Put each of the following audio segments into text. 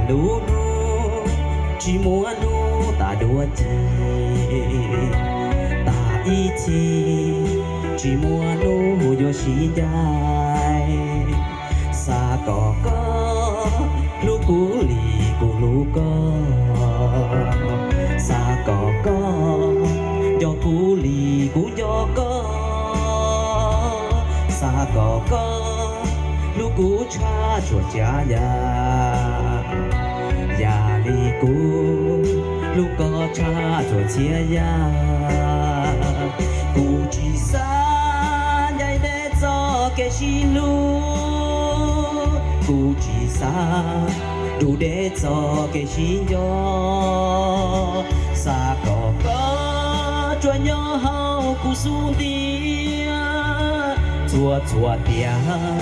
Lub hnub tsis muaj hnub tas dua ci, tas ib txhis tsis muaj hnub yuav sib ncaim. Xav kom koj hlub kuv li kuv hlub koj, xav kom koj nco kuv li kuv nco koj, xav kom koj hlub kuv tshaj txhua tsav yam, yam li kuv hlub koj tshaj txhua txhia yam. Kuv tsis xav ncaim deb txoj kev sib hlub, kuv tsis xav nrug deb txoj kev sib nco. Xav kom koj tsuas nyob hauv kuv xub ntiag, txhua txhua tiam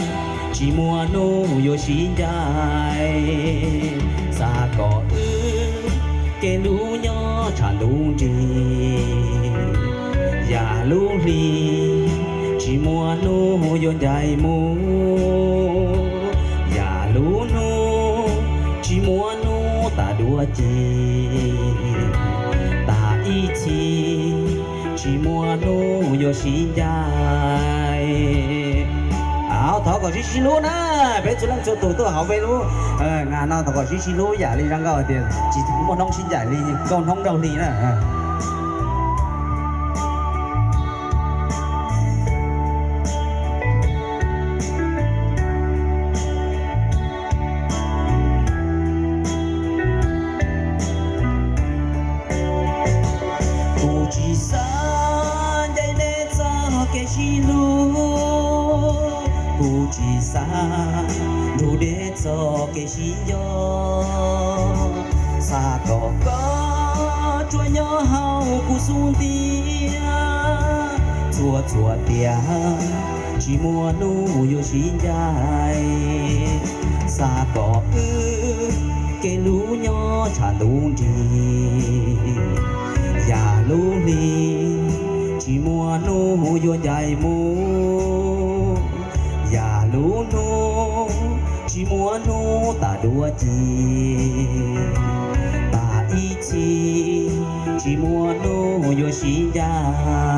tsis muaj hnub yuav sib ncaim. Xav kom wb kev hlub nyob tshav ntuj nrig, yam lub hli tsis muaj hnub yuav ncaim mus, yam lub hnub tsis muaj hnub tas dua ci, tas ib txhis tsis muaj hnub yuav sib ncaim. Au, thov kom sib sib hlub na, peb txhua leej txhua tus tuaj hauv peb lub ngas no thov kom sib sib hlub yam li zoo nkauj tias tsis muaj hnub sib ncaim li nkauj hnub nraug hli na. Kuv tsis xav ncaim deb txoj kev sib hlub, kuv tsis xav nrug deb txoj kev sib nco. Xav kom koj tsuas nyob hauv kuv xub ntiag, txhua txhua tiam tsis muaj hnub yuav sib ncaim. Xav kom wb kev hlub nyob tshav ntuj nrig, yam lub hli tsis muaj hnub yuav ncaim mus, yam lub hnub tsis muaj hnub tas dua ci, tas ib txhis tsis muaj hnub yuav sib ncaim.